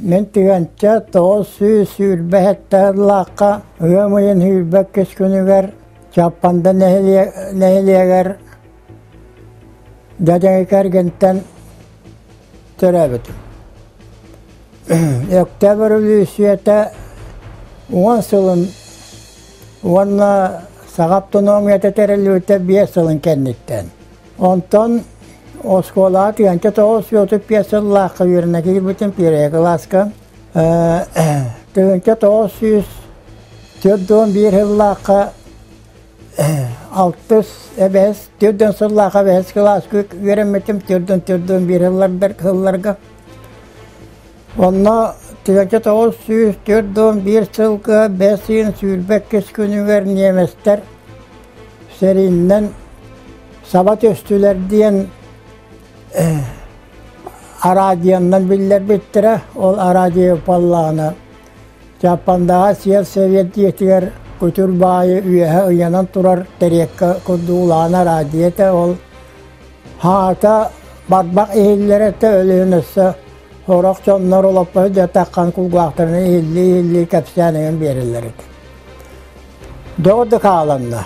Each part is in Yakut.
Мин 1997 сыллаахха ыам ыйын 22 күнүгэр Чаппанда нэһилиэгэр Дьадьаҥы кэргэнтэн төрөөбүтүм. Өктөөп өрөбөлүүссүйэтэ 10 сылын уонна Саха автономията тэриллибитэ 5 сылын кэнниттэн. Онтон оскуолаҕа 1935 сыллаахха үөрэнэ киирбитим первый кылааска. 1941 сыллаахха алтыс эбэс төрдүн сыллаахха бэһис кылааска үөрэммитим төрдүн төрдүн биир сылларга. Онно 1941 сылга бэс ыйын 22 күнүгэр немецтэр сэрииннэн саба түстүлэр диэн араадьыйаннан биллэрбиттэрэ. Ол араадьыйа буоллаҕына Чаппандаҕа сельсовет дьиэтигэр күтүр баайы үөһэ ыйанан турар тэриэккэ курдук улахан араадьыйа этэ. Ол хаата барбах иһиллэрэ этэ, өлүөн өссө сорох дьоннор олоппоһу дьатаххан кулгаахтарынан иһиллии-иһиллии кэпсээн эҥин биэрэллэр этэ. Доҕор да хааланна.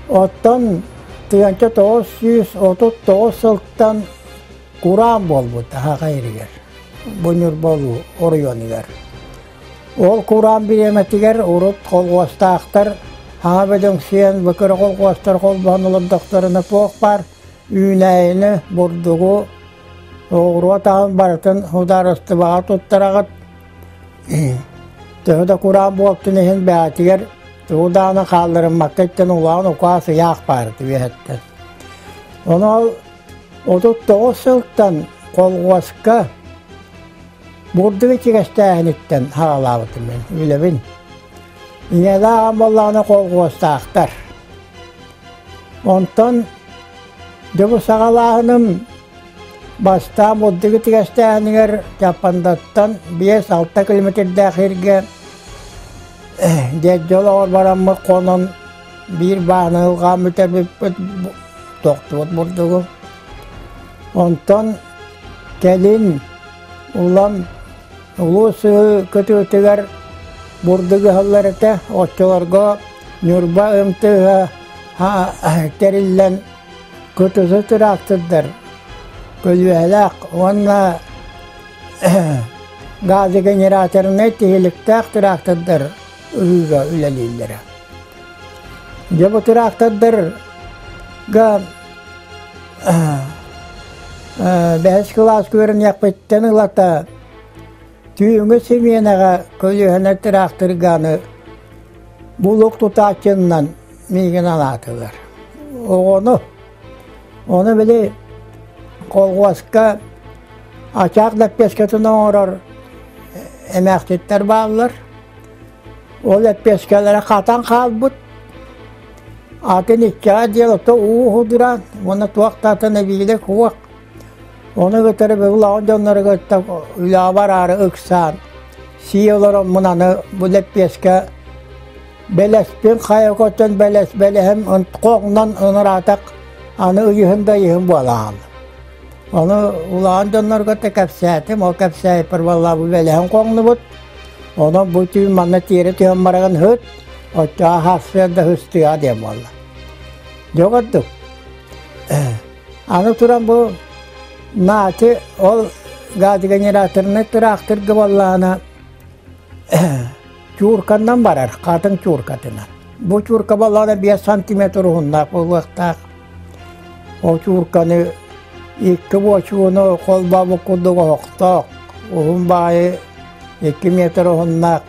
Оттон 1939 сылтан кураан буолбут Аһаҕа иригэр, бу Ньурба оройуонугар. Ол кураан бириэмэтигэр урут колхуостаахтар хаҥа бөдөҥсүйэн быкыры колхуостар холбоһон олордохторуна туох баар үүнээйини, бурдугу, оҕуруот аһын барытын судаарыстыбаҕа туттараҕыт. Төһө да кураан буолтун иһин бэйэтигэр тугу даҕаны хаалларыммакка иттэн улахан укаас ыйаах баар үөһэттэн. Ону ол 39 сылтан колхуоска бурдук ичигэстээһиниттэн саҕалаабытым мин үлэбин. Ийэлээх аҕам буоллаҕына колхуостаахтар. Онтон дьэ бу саҕалааһыным Бастаан бурдук итигэстээһинигэр Чаппандаттан 5-6 километрдаах сиргэ дьэдьэ олоҕор бараммыт хонон биир бааны ылҕаан бүтэрбиппит тохтубут бурдугу. Онтон кэлин улам Улуу Сыһыы кытыытыгар бурдук ыһаллар этэ. Оччолорго Ньурба МТ-га тэриллэн Кытысы тыраахтырдар көлүөһэлээх уонна газогенераторнай тиһиликтээх тыраахтырдар ыһыыга үлэлииллэрэ. Дьэ бу тыраахтырдарга бэһис кылааска үөрэниэхпиттэн ылата түүҥҥү симиэнэҕэ көлүөһэнэн тыраахтырганы булук тутааччыннан миигин анаатылар. Оҕону, ону били колхуоска ачаах лэппиэскэтин оҥорор эмээхситтэр бааллар. Ол лэппиэскэлэрэ хатан хаалбыт. Атын иккигэ диэн ото уу уһудураан уонна туох да атын эбиилик суох. Ону кытары улахан дьоннору кытта үлэҕэ бараары ыксаан сии олороммун аны бу лэппиэскэ Бэлэспин хайа көтөн бэлэс бэлэһим хоҥнон ыҥыраатах аны ыйыһын да ыйыһын буолаҕын. Ону улахан дьоннорго да кэпсээтим, ол кэпсээппэр буолла бу бэлэһин хоҥнубут. Онон бу түүн манна тиэрэ түһэн бараҕын ыһыт, оччоҕо хассыан да ыһыстыаҕа диэн буолла. Дьэ курдук. Аны туран бу наати ол газогенераторнай тыраахтырга буоллаҕына Чуурканнан барар, хатыҥ чууркатынан. Бу чуурка баллаана 5 сантиметр уһуннаах буолуохтаах. Ол чуурканы икки буочууну холбообут курдук оһохтоох, уһун баайы 2 метр уһуннаах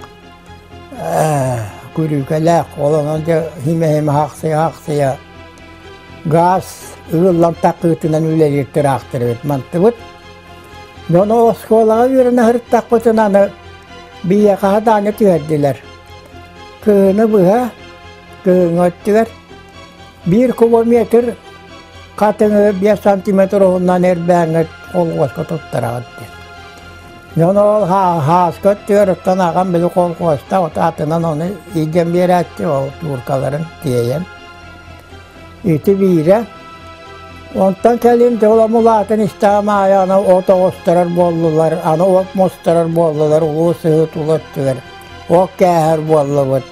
күрүүкэлээх, ол онон дьэ химэ-химэ хахсыйа-хахсыйа гаас ыыллан такыытынан үлэлиир тыраахтыр эбит мантыбыт. Дьону оскуолаҕа үөрэнэ сырыттахпытына аны Биһиэхэ даҕаны түһэрдилэр. Кыһыны быһа, кыһыҥҥы өттүгэр биир кубометр хатыҥы 5 сантиметр уһуннан эрбээҥҥит холкуоска туттараҕыт диэн. Дьон ол хааска өттүгэр оттон аҕам били холкуоста атынан ону илдьэн биэрээччи ол тууркаларын тиэйэн. Ити биирэ. Онтон кэлин дьолом улаатан истэҕим аайы аны от оҕустарар буоллулар, аны от мустарар буоллулар, улуу сыһыы тула өттүгэр от кээһэр буоллубут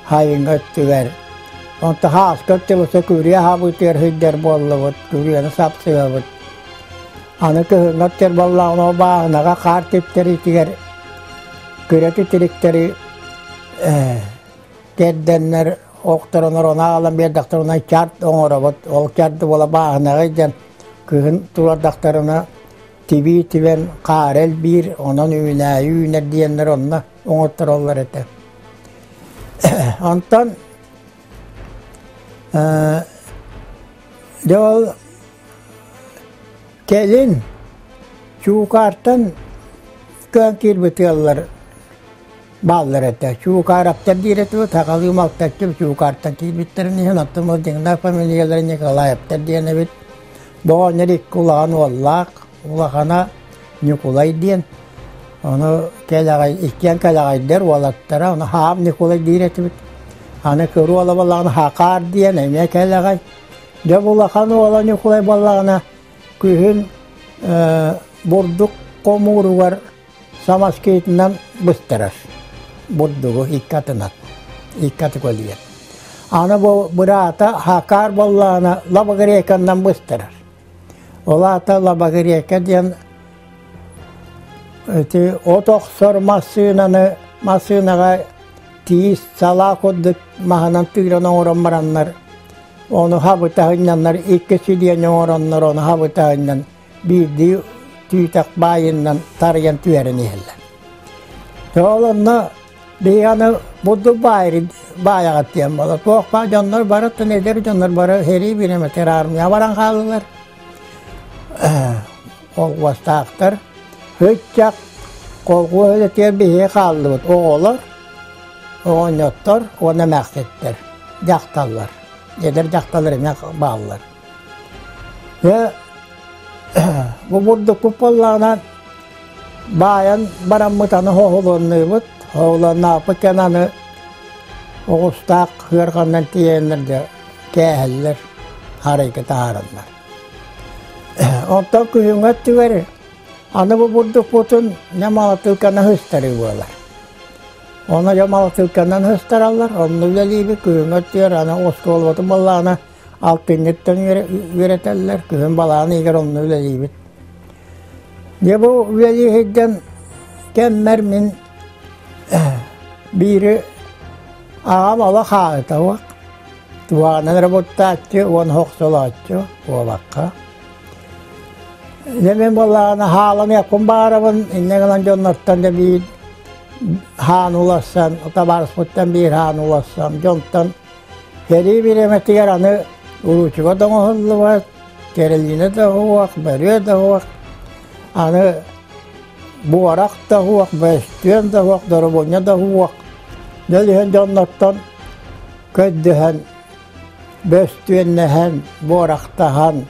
сайыҥҥы өттүгэр. Онтон һааска өттүбүт күрүө аһаабытыгар сылдьар буоллубут, күрүөнү сапсыһабыт. Аны кыһыҥҥы өттүгэр буоллаҕына ол бааһынаҕа хаар түптэриитигэр күрэ титириктэри Кэрдэннэр охторонор ону аҕалан биэрдэхтэринэ чарт оҥоробут. Ол чарт буола бааһынаҕа илдьэн кыһын турардахтарына тибии тибэн хаара элбиир, онон үүнээйи үүнэр диэннэр онно оҥоттороллор этэ. Онтон дьэ ол кэлин Чуукаартан көөн киирбит ыаллар бааллар этэ. Чуукаараптар диир этибит, сахалыы малтаччы Чуукаартан киирбиттэрин иһин, оттон ол дьиҥнээх фамилиялара Николаевтар диэн эбит. Бу оҕонньор икки улахан уоллаах, улахана Ньукулай диэн. Ону кэлэҕэй, иккиэн кэлэҕэйдэр уолаттара, ону Хаап Ньукулай диир этибит. Аны кыра уола буоллаҕына Хакаар диэн эмиэ кэлэҕэй. Дьэ бу улахан уола Ньукулай буоллаҕына күһүн бурдук хомууругар Самоскитынан быстарар бурдугу икки атынан, икки аты көлүйэр. Аны бу быраата Хакар буоллаҕына лабагреканнан быстарар. Ол аата лабагрека диэн ити от охсор массыынаны массыынаҕа тиис салаа курдук маһынан тыыран оҥорон бараннар ону хабытаһыннаннар икки сидиэнньэ оҥороннор ону хабытаһыннан биирдии түүтэх баайынан тарыйан түһэрэн иһэллэр. Ол онно биһиги аны бурдук баайаҕыт диэн буолар. Туох баар дьоннор барыттан эдэр дьоннор бары сэрии бириэмэтигэр армия баран хааллылар. Холкуостаахтар һыччах холкуос үлэтигэр биһиги хааллыбыт оҕолор, оҕонньоттор уонна эмээхситтэр, дьахталлар. Эдэр дьахталлар эмиэ бааллар. Дьэ, бу бурдукпут буоллаҕына баайан бараммыт аны хоһулуннуубут. Хоһулуннаахпыт кэнэ аны оҕустаах ыарҕаннан тиийэннэр дьэ кээһэллэр, арайга таһаараллар. Онтон күһүҥҥү өттүгэр аны бу бурдукпутун ньамалатыыканан сыстарыы буолар. Ону ньамалатыыканан сыстараллар, онно үлэлиибит күһүҥҥү өттүгэр аны оскуолабытын буоллаҕына Алтынньыттан үөрэтэллэр, күһүн балаҕан ыйыгар онно үлэлиибит. Дьэ бу үлэлии сылдьан кэммэр мин биири аҕам олох хаалыта суох. Туһаҕынан эрэ буттааччы уонна охсолооччу буолахха. Дьэ мин буоллаҕына хааланыахпын баҕарабын, инньэ гынан дьоннортон да биир хаан уларсан, табаарыспыттан биир хаан уларсан, дьонтон Сэрии бириэмэтигэр аны уруучука да оҥоһуллубат, тэрилинэ да суох, бөрүө да суох, аны буорах да суох, бөстүөн да суох, доробуонньа да суох. Дьол иһин дьоннортон көрдөһөн, бөстүөннэһэн, буорахтаһан,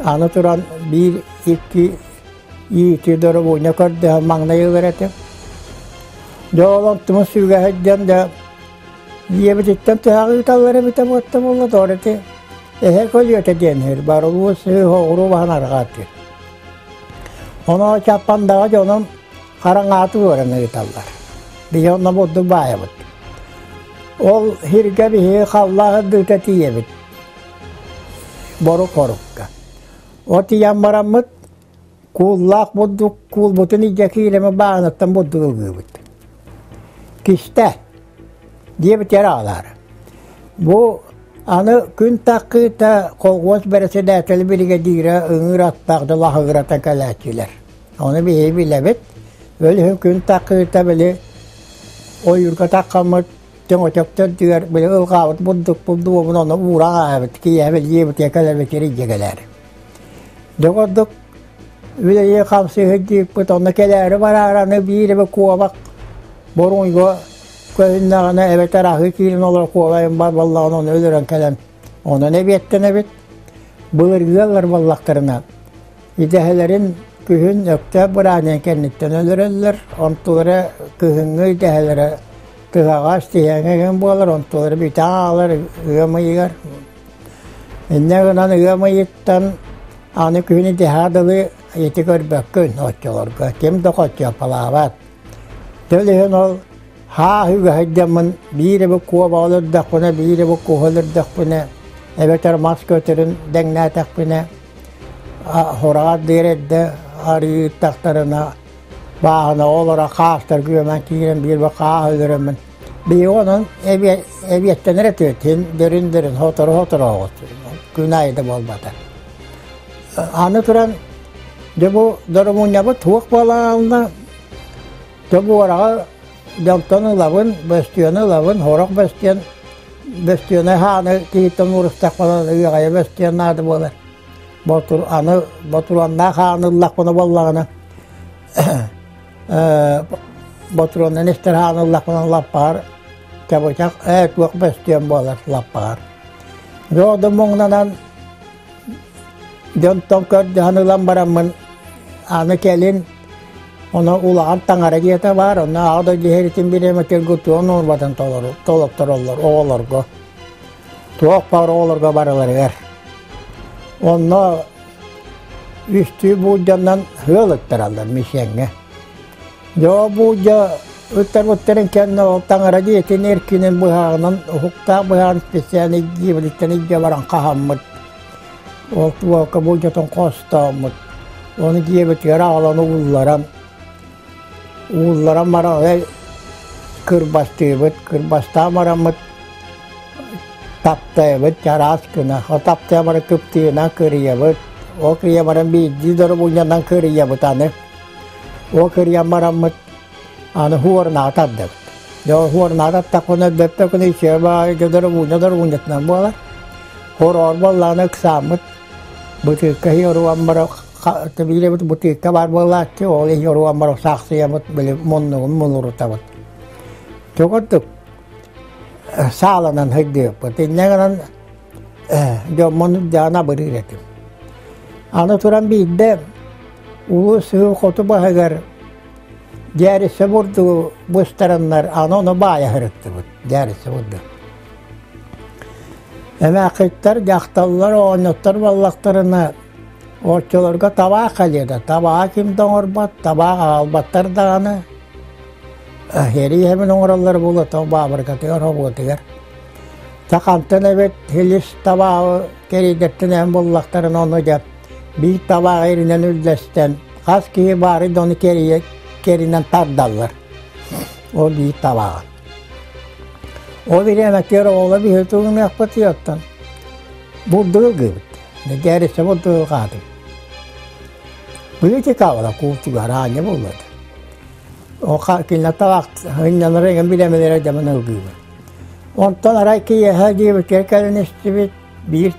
аны туран биир икки иити доробуонньа көрдөһөн маҥнай ылар этим. Дьэ ол онтумун сүүгэ сылдьан дьэ Ийэбититтэн тыһаҕы ыыталлар эбитэ буотта буолла тоҕо ити эһэ көлүөтэ диэн иһэр барылуу сыһыы оҕуруо баһан арҕаатыыр. Ону Чаппандаҕа дьонум хараҥааты уоран ыыталлар. Биһи онно бурдук баайабыт. Ол сиргэ биһиги халлаах ырдыыта тиийэбит. Борук-хорукка. От тиийэн бараммыт Кууллаах бурдук куулбутун илдьэ киирэмэ бааһынаттан бурдук ылгыыбыт. Кистэ диэбитигэр аҕалаара. Бу аны күн таххыыта колхуос бэрэссэдээтэлэ биригэдьиирэ ыҥыыр аттаах дьоло аһыгырата кэлээччилэр. Ону биһиги билэбит. Ол иһин күн таххыыта били ойуурга таххаммыт төҥөтөктөрдүгэр били ылҕаабыт бурдук бурдугун ону уура ааһабыт киэһэ били дьиэбитигэр кэлэбит илдьэ кэлээри. Дьэ курдук үлэлии хамсыһыт онно кэлээри бараары аны биир эмэ куобах боруҥуйга көһүннэҕинэ эбэтэр аһыы киирэн олорор куобайым бар буоллаҕына ону өлөрөн кэлэн онон эбиэттэнэбит. Былыргы ыаллар буоллахтарына идэһэлэрин күһүн Өктөөп бырааһынньыгын кэнниттэн өлөрөллөр, онтулара кыһыҥҥы идэһэлэрэ тыһаҕас, тиһэҥэ буолар, онтулара бүтэ аалар ыам ыйыгар. Инньэ гынан ыам ыйыттан аны күһүн итиһээ дылы ити көрбөккүн оччолорго ким да хоччуоппалаабат. Төл иһин ол хаа үгэһэйдэммин биир эбит куобаҕы өлөрдөхпүнэ, биир эбит куһу өлөрдөхпүнэ, эбэтэр мас көтөрүн дэҥнээтэхпинэ, хураҕа диэри эрдэ арыйыттахтарына бааһынаҕа олоро хаастар күөмэн киирэн биир хаа өлөрөммүн биһиги онон эбиэттэнэр этибит син дөрүн-дөрүн сотору-сотору оҕус күн аайы да буолбата. Аны туран дьэ бу доромунньабыт туох буолаалына дьэ буораҕы дьонтон ылабын, бөстүөнү ылабын, сорох бөстүөн бөстүөнэ хааны киһиттэн уурустахпына ыаҕайа бөстүөн наада буолар. Ботур аны ботуруоннаах хааны ыллахпына буоллаҕына ботуруоннан истэр хааны ыллахпына лаппаҕар чабычах ээ туох бөстүөн буолар лаппаҕар. Дьоодо муҥнанан Дьонтон көрдөһөн ылан бараммын аны кэлин ону улахан таҥара дьиэтэ баар, онно аҕа дойду иһэритин бириэмэтигэр гутуон уурбатын толоттороллор оҕолорго. Туох баар оҕолорго барыларыгар. Онно үстүү буулдьанан ыал ыттараллар мишеҥҥэ. Дьоо буулдьа ыттарбыттарын кэннэ ол таҥара дьиэтин эркинин быһаҕынан уһуктаах быһаҕын специальный дьиэбититтэн илдьэ баран хаһаммыт. Ол туолка буулдьатын хостооммут. Ону дьиэбитигэр аҕалан уулларан, уулларан баран кырбастыыбыт, кырбастаан бараммыт таптайабыт чараас гына. Ол таптайа баран кыптыынан кырыйабыт. Ол кырыйа баран биирдии доробуунньанан кырыйабыт аны. Ол кырыйан бараммыт аны хуорнаҕа тардабыт. Дьэ ол хуорнаҕа тартахпына бөппө күнү үчүгэй баҕайы доробууна доробуунньатынан буолар. Хороҕор буоллаҕына ыксааммыт бытыыкка иһи оруган баран биир бытыыкка баар буолааччы, ол иһи оруган баран саахсыйабыт, били муннугун мунурутабыт. Тугурдук сааланан сылдьыбыппыт. Инньэ гынан дьоммун дьаан абырыыр этим. Аны туран биирдэ улуус сыһыы хоту баһыгар дьээриссэ бурдугу быстараннар аны ону баайа сырыттыбыт дьээриссэ бурдугу. Эмээххиттэр, дьахталлар, оҕонньоттор буоллахтарына оччолорго табаах кэлиэ табааҕы ким да оҥорбот, табаах аҕалбаттар даҕаны. Эрии эһэбин оҥороллор буолуо тоҕо баабырыкатыгар, хобуотугар. Сахантан эбит хилис табааҕы кэрийдэттэн эһэн буллахтарына ону дьэ биир табааҕы иринэн үллэстэн хас киһи баарый да ону кэрийэ кэринэн тардаллар. Ол биир табааҕы. Ол ириэмэтигэр оҕолор биһиги тугунуохпутуйаттан бурдугу ылгыыбыт. Дээрисэ бурдугу ылҕаатым. Быытыкаабала куутугар аанньа буолла. Ол кинилэр табаах ынньалара эҥин билэмэлэрэ дьаман ылгыыбыт. Онтон арай киэһэ диэбиккэ кэлин истибит биир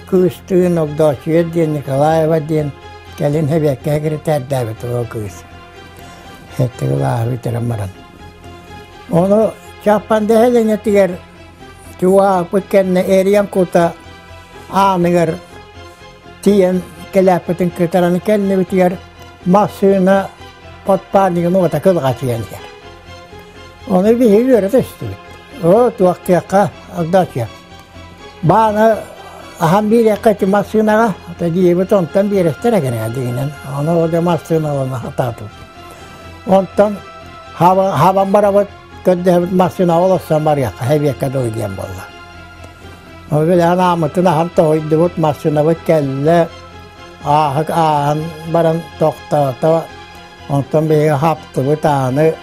кыыстыын Огдооччуйа диэн Николаева диэн кэлин Хэбиэккэ секретардаабыт ол кыыс. Сэттэ кылааһы бүтэрэн баран. Ону Чаппанда дэһэлэнэтигэр чугаһааппыт кэннэ эриэн кута ааныгар тиийэн кэлээппитин кытаран кэннибитигэр массыына подпальнигын уота кылҕатыйан иһэр. Ону биһиги үөрэ түстүбүт. Оо, туохтуохха, Авдотья. Баана аһан биэриэххэ ити массыынаҕа, ата дьиэбит онтон биэрэстэр экэрэ дигинэн. Ону ол массыыналана хатаатыбыт. Онтон хабан барабыт, көрдөһөбүт массыынаҕа олорсон барыахха, хэбиэккэ дылы диэн буолла. Ол билээн ааммытын аһан тоһуйдубут, массыынабыт кэллэ, ааһык ааһан баран тохтоото, онтон биһиги хаптыбыт ааны,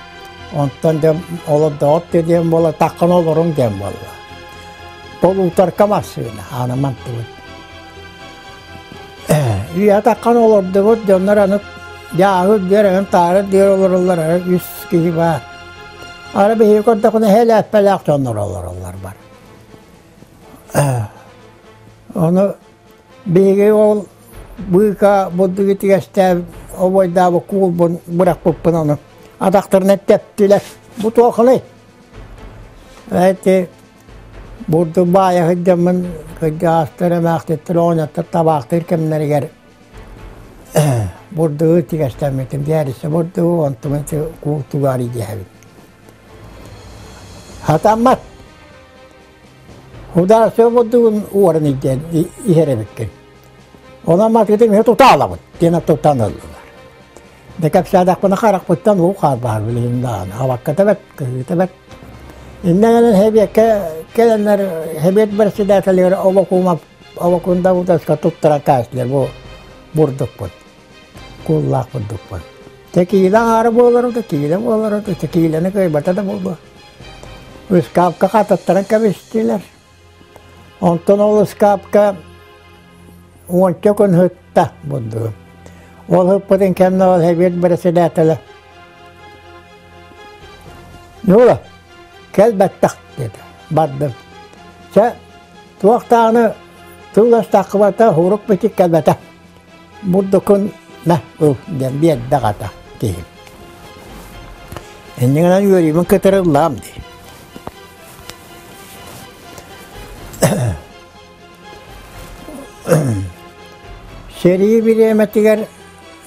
онтон дьэ олордоҕут диэн буола, таххан олоруҥ диэн буолла. Полуторка массыына ааны мантыбыт. Үйэ таххан олордубут, дьоннор аны дьааһы диэр, таары диэр олороллор, үс киһи баар. Ара биһиги көрдөхүнэ һэлээппэлээх дьоннор олороллор бар. Ону биһиги ол быыка бурдугу итигэстээн обойдаабыт куулбун бырахпыппын ону атахтарынан тэптилэр. Бу туохханый? Эти бурдук баайа сылдьаммын кырдьаҕастар эмээхситтэр оҕонньоттор табаахтыыр кэмнэригэр бурдугу итигэстэммитим дьээрисэ бурдугу онтум ити куул тугаарый диэһэбин. Хатаммат. Художество бурдугун уоран илдьэн иһэр эбиккин. Онон матыытын иһэ тутаалабыт диэн тутан ыллылар. Дэ кэпсээтэхпинэ харахпыттан уу хаалбаһар билигин даҕаны. Абакката бэрт, кыһыыта бэрт. Иннэ гынан Хэбиэккэ кэлэннэр Хэбиэт председателигэр Обокума Обокунда Удачка туттаран кээстилэр бу бурдукпут. Кууллаах бурдукпут. Те киилэ аҥаара буолара да киилэ буолара да киилэни кыайбата да буолуо. Ыскаапка хататтаран кэбистилэр. Онтон ол ыскаапка уонча күн сытта бурдугум. Ол сыппытын кэннэ ол Сэбиэт бэрэссэдээтэлэ Ньуула, кэл бэттэх диэтэ. Бардым. Чэ, туох даҕаны тыл-өс таххыбата, урук бичик кэлбэтэ. Бурдукун на ыл диэн биэрдэ аҕата киһим. Инньэ гынан үөрүүбүн кытары ыллаам дии. Сэрии бириэмэтигэр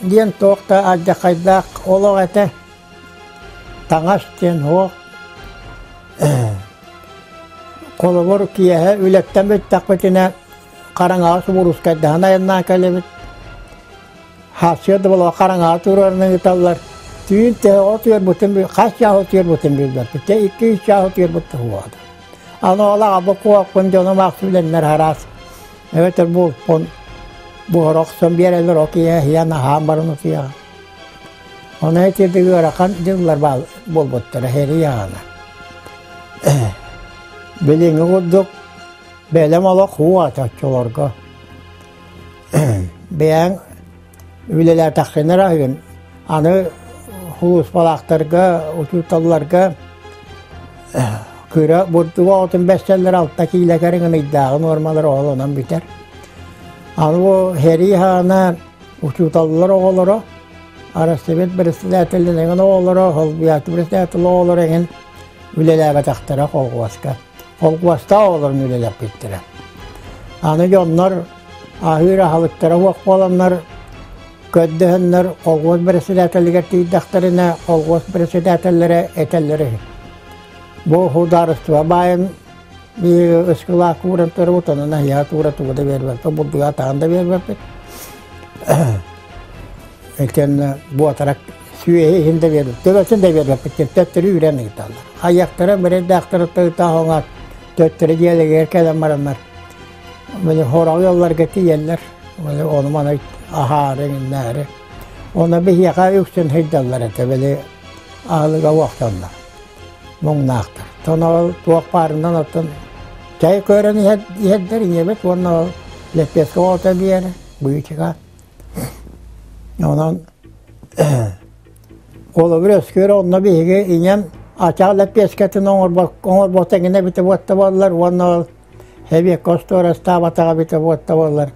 диэн туох да алдьархайдаах олох этэ. Таҥас диэн суох. Холобур, киэһэ үлэттэн бүттэхпитинэ хараҥаҕа субуруускайдаһан айаннаан кэлэбит. Сарсыарда буолан хараҥаҕа туруоран ыыталлар. Түүн төһөҕө утуйарбытын хас чааһы утуйарбытын билбэппит. Дьэ икки-үс чааһы утуйарбыт да суоҕа. Аны ол аҕабы куоппун дьонум ахсы билэннэр араас эбэтэр буолпун буһара охсон биэрэллэр ол киэһэ иһийэн аһаан баран утуйаҕын. Ону итирдик ыарахан дьыллар буолбуттара сэрии аана. Билиҥҥи курдук бэлэм олох уу ата оччолорго. Бэйэҥ үлэлээтэххинэ эрэ аһыгын. Аны сулууспалаахтарга, учууталларга кыра бурдук оҕотун бэссэллэр алта киилэ кэриҥин ыйдааҕы нуормалар ол онон бүтэр. Аны бу сэрии хаана учууталлар оҕолоро, Арассыыйа председателин эҥин оҕолоро, холбуйааччы председатель оҕолоро эҥин үлэлээбэтэхтэрэ холхуоска. Холкуостаах оҕолорун үлэлэппиттэрэ. Аны дьоннор аһыыр аһылыктара суох буоланнар, көрдөһөннөр колхуос председателигэр тиийдэхтэринэ, колхуос председателлэрэ этэллэрэ үһү. Бу судаарыстыба баайын биһиги ыскылаах ууран турабыт, онон аһыйа туура тугу да биэрбэппит, бурдуга атаҕын да биэрбэппит. Итиэннэ буотарак сүөһү иһин да биэрбэт, төбөтүн да биэрбэппит, төттөрү үүрэн ыыталлар. Хайыахтара, мирэйдээхтэрэ тыытаах төттөрү дьиэлэригэр кэлэн бараннар, били сорох ыалларга тиийэллэр, били ону-маны аһаары, иҥнээри. Ону биһиэхэ үксүн сылдьаллар этэ, били аһылыга уохтаннар, муҥнаахтар. Тоно туох баарынан оттон чай көрөн иһэрдэр ийэбит уонна ол лэппиэскэ оҕото биэрэ, быычыка. Онон холобур өскүөр онно биһиги ийэм ачаал лэппиэскэтин оҥорбот эҥинэ эбитэ буотта буоллар уонна ол эбиэккэ остуорастаабатаҕа эбитэ буотта буоллар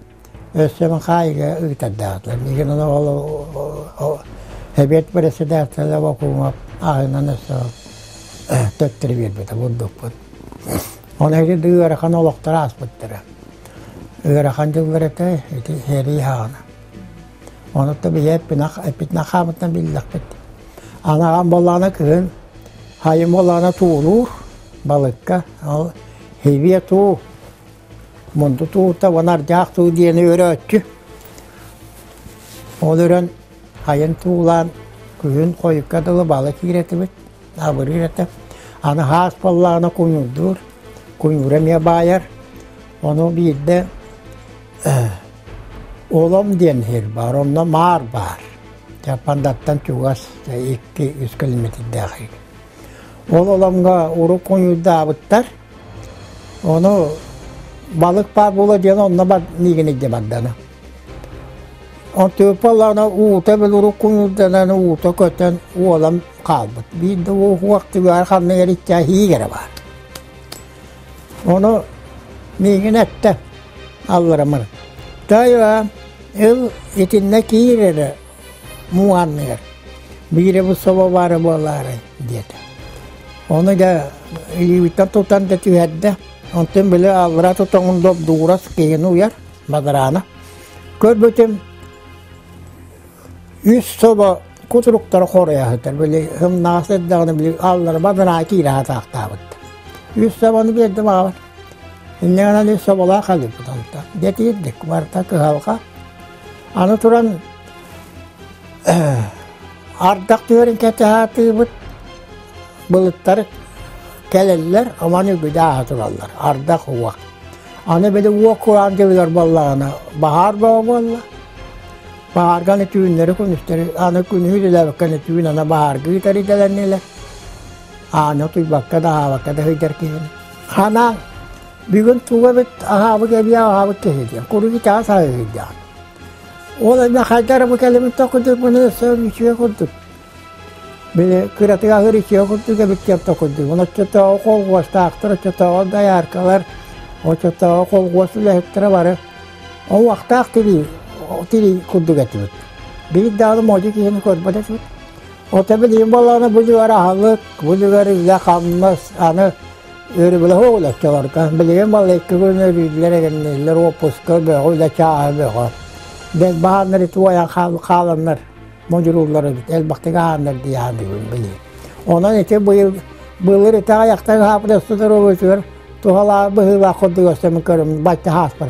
өссө мин хаайыыга ыытардаатылар. Миигин ол эбиэт председателэ Бокуумап аһынан өссө төттөрү биэрбитэ бурдукпут. Ону ити ыарахан олохтор ааспыттара. Ыарахан дьыллар этэ, ити сэрии саҕана. Онуттан биһи эппитинэн хаамыттан биллэхпит. Анаҕан буоллаҕына кыһын хайын буоллаҕына туулуур балыкка. Ол хибиэ туу, мунду туута уонна ардьаах туу диэни өрөөччү. Ол өрөн хайын туулаан күһүн хойукка дылы балык киирэ этибит. Абырыыр этэ. Аны хаас буоллаҕына куйуурдуур. Куйуура эмиэ баайар. Ону биирдэ Олом диэн сир баар, онно маар баар. Чаппандаттан чугас 2-3 километрдаах Ол оломҥо урут куйуурдаабыттар. Ону балык баар буола диэн онно бар миигин илдьэ бардана. Онтуйуппа ыллаҕына уута били урут куйуурданан уута көтөн уолан хаалбыт. Биирдэ уох түгэҕэр ханнык эриччээ иһиик эрэ баар. Ону миигин эттэ алларамар: «Таайа, ыл итиннэ киир эрэ муҥанныгар, биирэ бу собо баара буолаарай» диэтэ. Ону дьэ илиибиттэн тутан да түһэрдэ. Онтон били аллара тутаҥын добдугурас киһини уйар бадараана. Көрбүтүм үс собо кутуруктара хоруйа сытар. Били сымнаҕас эрдэҕинэ били аллара бадараана киирэ сатаахтаабыт. Үс собону биэрдим аҕабар. Инньэ гынан үс соболоох халыппыт онтон. Дьэ тиийдик, барыта кыһалҕа. Аны туран ардах түһэрин кэтэһэ былыттар кэлэллэр, омон үгүдэ ааһа тураллар, ардах уох. Аны били уох кураан дьылыгар буоллаҕына, баһаар бөҕө буолла. Баһаарга аны түүннэри күнүстэри, аны күнүһү үлэлээбэккэ аны түүн аны баһаарга ыытар идэлэннилэр. Ааны утуйбакка да аһаабакка да сылдьар киһини. Ханаан бүгүн тугу эбит аһаабыт эбии аһаабыт киһи диэн, куруук итэҕэс аһыы сылдьаҕын. Ол эмэ хайда эрэ бу кэлимин токуйдук өссө үчүгэй курдук. Били кыратык аһыыр үчүгэй курдук эбит диэн токуйдугун. Оччотооҕу колхуостаахтар, оччотооҕу дояркалар, оччотооҕу колхуос үлэһиттэрэ бары уохтаах тирии, тирии курдук этибит. Биир даҕаны модьу киһини көрбөт этибит. Ото билигин буоллаҕына бу дьүгэр аһылык, бу дьүгэр үлэ-хамнас, аны өрөбүлэ суох үлэччилэргэ. Билигин балла икки күн өрүүллэр эгинниллэр, уоппуска бөҕө, үлэ чааһа бөҕө. Бэл баһааннар ити уойан хааланнар модьурууллар эбит, элбэхтик аһааннар дии саныыбын билигин. Онон ити быйыл былыр ити аҕыйахтан аһаабыт өссө доруобуйатыгар туһалаах быһыылаах курдук өссө мин көрөммүн бачча ааспар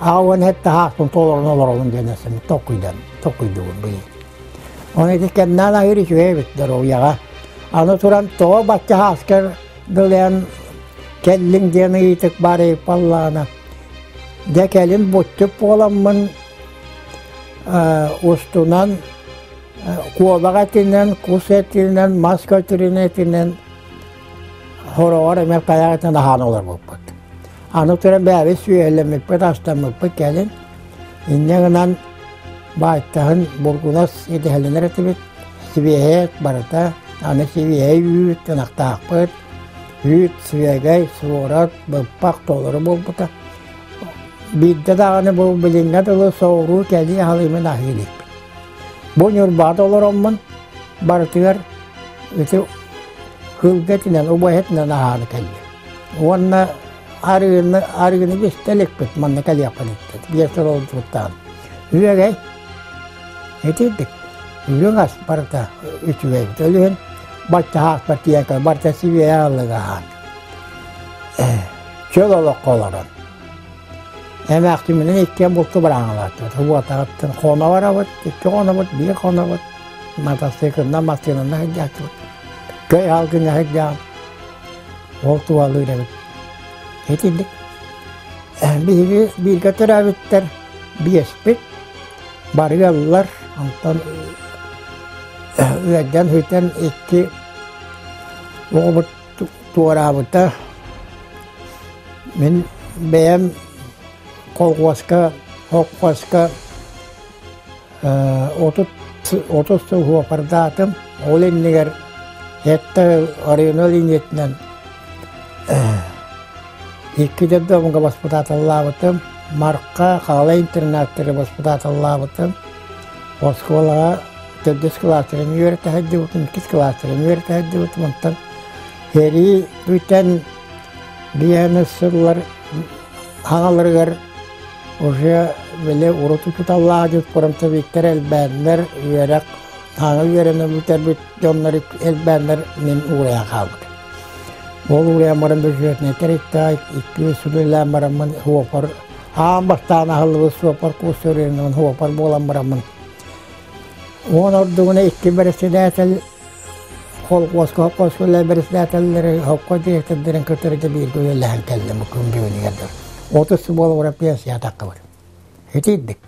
аҕа уон сэттэ ааспын толорон олоробун диэн өссө мин толкуйдан толкуйдуубун быйыл. Ону ити кэмнээн аһыыр үчүгэй эбит доруобуйаҕа. Аны туран тоҕо бачча ааскар дылыан кэллиҥ диэн ыйытык баар ыйыппаллаҕына, дьэ кэлин буччук буоламмын устунан куобах этинэн, кус этинэн, мас көтөрүн этинэн хороҕор эмэ тайах этин аһаан олорбуппут. Аны туран бэйэбит сүөһүлэммиппит, астаммыппыт кэлин. Инньэ гынан баайтаһын бургунас идэһэлэнэр этибит, сибиэһэй барыта, аны сибиэһэй үүт ынахтаахпыт, үүт, сүөгэй, суорат, быппах толору буолбута. Биирдэ даҕаны бу билиҥҥэ дылы соҕуруу кэлии аһылыымын аһыы иликпин. Бу Ньурбаҕа олороммун барытыгар ити кыылга этинэн, убай этинэн аһааны кэллим. Уонна арыыны, арыыны бистэ иликпит, манна кэлиэхпин иттэ. Биэс сыл олорбуттаан. Үөгэй, итирдик, үрүҥ ас барыта үчүгэйбит. Ол иһин бачча тиийэн кэл, барыта сибиэһэй аһылыгы аһаан. Чөл олоххо олорон. Эмээхтиминэн иккиэн булту барааҥалааттыбыт. Уотаҕыттан хоно барабыт, икки хонобут, биир хонобут. Матасыыкылынан, массыынанан сылдьааччыбыт. Көй аалгыҥҥа сылдьаҕын. Ол туһалыыр эбит. Итинник биһиги бииргэ төрөөбүттэр биэспит бары ыаллар, онтон ыалдьан сүтэн икки оҕобут туораабыта. Мин бэйэм колхуоска, холкуоска 30 сыл суопардаатым. Ол иннигэр сэттэ оройуон линиятынан икки детдомҥа баспытааталлаабытым. Марха, Хаалай интернаттары баспытааталлаабытым. Оскуолаҕа төрдүс кылаастарын үөрэтэ сылдьыбытым, иккис кылаастарын үөрэтэ сылдьыбытым. Онтон сэрии бүтэн биэһинэс сыллар хаҥаларыгар уже били урут учууталлаах фронтовиктар элбээннэр, үөрэх саҥа үөрэнэн бүтэрбит дьоннор элбээннэр мин уурайан хаалбытым. Ол уурайан баран бюджетнай тэрилтэ икки үс үлэлээн бараммын суопар аан бастаан аһыллыбыт суопар курс өрүөнүн суопар буолан бараммын уон ордугуна икки бэрэссэдээтэл холкуоска холкуоска үлэ бэрэссэдээтэллэри холкуос дириэктэрдэрин кытары бииргэ үлэлэһэн кэллим күн бүгүнүгэр дылы. 30 сыл буола пенсия таххыбыт. Итирдик.